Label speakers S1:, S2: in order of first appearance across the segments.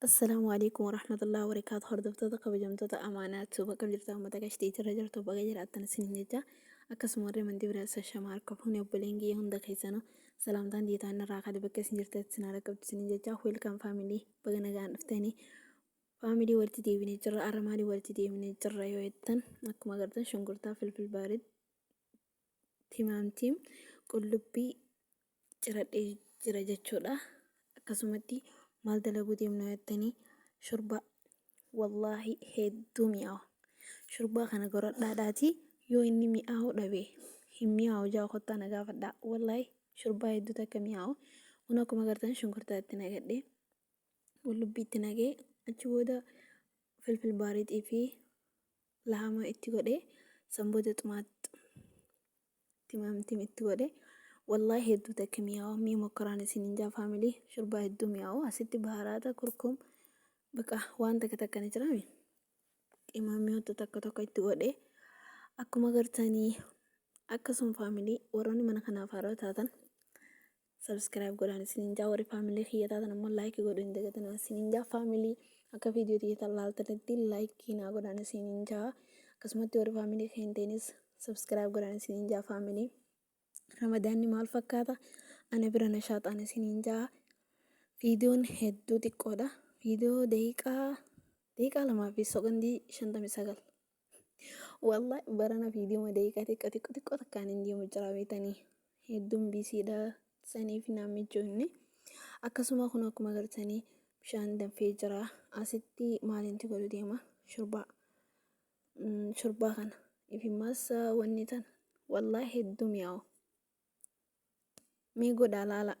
S1: Assalaamu alaikum warahmatullahi wabarakaatu. Hordoftoota kabajamtoota amaanaatu bakka jirtan, uummata qashtii irra jirtu, baga jiraattan isiniin jecha. Akkasuma warri amantii biraa shashama harka fuunee, obboleen kiyya hunda keessanuu salaamtaan diitaan irraa kale bakka isin jirtanitti isin haala qabdu isiniin jecha. Welcome family, baga nagaan dhuftanii. Family, walitti deebinee jirra. Arra maalii walitti deebinee jirra yoo jettan, akkuma agartan shunkurtaa, filfil baarid, timaamtiim, qullubbii ciradhee jira jechuudha. Akkasumatti maal dalaguu deemna jettanii, shurbaa wallaahi hedduu mi'aawa. Shurbaa kana goradhaadhaati, yoo inni mi'aawu dhabe hin mi'aawu jaa kottaa na gaafadhaa. Wallaahi shurbaa hedduu takka mi'aawu. Kun akkuma agartan shunkurtaa itti nagadhee, qullubbii itti nagee, achi booda filfil baariixii fi lahama itti godhee, san booda xumaat timaamtim itti godhe. Wallaahi hedduu takka mi'aawa. Mii mokkoraan isiniin jaa family, shurbaa hedduu mi'aawu. Asitti baharaata, kurkum, baqa waan takka takka ni jirami, qimaamiyoota takka tokko itti godhe akkuma agartanii. Akkasuma family, warroonni mana kanaaf haaraa taatan subscribe godhaan isiniin jaa. Warri family kiyya taatan ammoo like godhuu hin dagatinaa isiniin jaa. Family, akka viidiyoo xiyyeetan laaltanitti like naa godhaan isiniin jaa. Akkasumatti warri family kiyya hin ta'inis subscribe godhaan isiniin jaa. Family, Ramadaanni maal fakkaata? Ana bira nashaaxaan isiniin jaa. Viidiyoon hedduu xiqqoodha. Viidiyoo daqiiqaa 2 fi sekondii 59. Wallahi barana viidiyoo daqiiqaa xiqqoo xiqqoo xiqqoo takkaan hin deemu jira beetanii. Hedduun busy dha, saniif naan mijoonni. Akkasuma kun akkuma agartanii bishaan danfee jira. Asitti maalinti godhu deema? Shurbaa. Shurbaa kana ifimmaas wanni tan wallahi hedduu mi'aawu. Mee godhaa laala.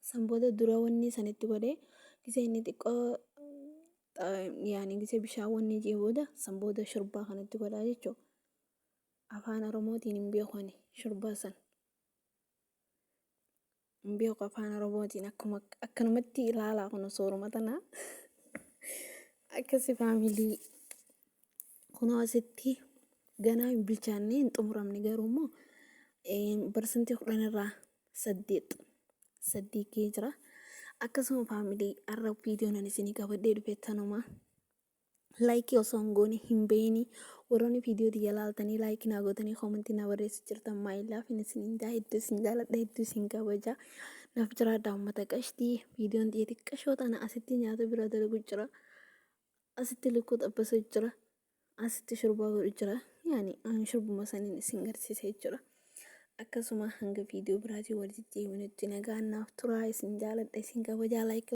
S1: San booda dura wanni sanitti godhee, gisee inni xiqqoo yaani gisee bishaan wanni jee booda, san booda shurbaa kanatti godhaa jechuudha. Afaan Oromootiin hin beeku ani shurbaa san. Hin beeku afaan Oromootiin, akkuma akkanumatti ilaalaa kun sooruma tana. Akkasi family, kunoo asitti ganaa hin bilchaanne, hin xumuramne, garuu immoo 10% irraa 8 gahee jira. Akkasuma family, har'a viidiyoon ani isinii qabadhee dhufe tanuma. Like osoo hin goone hin beeyni. Warroonni viidiyoo tiyya laaltanii like naa gootanii comment naa barreessu jirtan, my love isiniin jaa. Hedduu isin jaaladha, hedduu isin kabaja. Naaf jiraadha, uummata qashtii. Viidiyoon xiyya xiqqashoo tana. Asitti nyaata bira dalagu jira. Asitti lukkuu xabbasuu jira. Asitti shurbaa godhu jira. Yaani ani shurbuma saniin isin garsiisa jechuudha. Akkasuma hanga viidiyoo biraatiin walitti deebinutti nagaan naaf turaa. Isin jaaladha, isin kabajaa. Like.